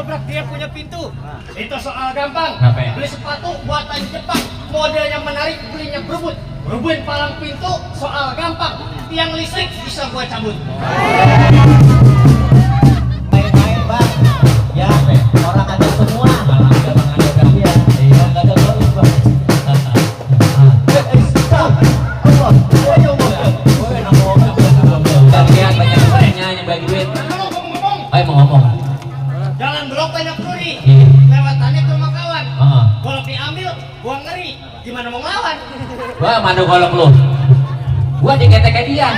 nabrak dia punya pintu. Itu soal gampang. Kenapa ya? Beli sepatu buatan Jepang, modelnya menarik, belinya berubut. Berubuin palang pintu, soal gampang. Tiang listrik bisa gua cabut. Main-main bang, ya orang ada semua. Ada bang ada kan? Iya, Iya. nggak ada bonus bang. Stop. Allah, ayo bang. Gue enak ngomong. Udah lihat banyak kesannya yang bagi duit. Ngomong. Ayo mau ngomong. Jalan blok banyak duri. Iya. Lewatannya ke rumah kawan. Heeh. Golok diambil, gua ngeri. Gimana mau ngelawan? Wah, mana golok lu? Gua diketek dia.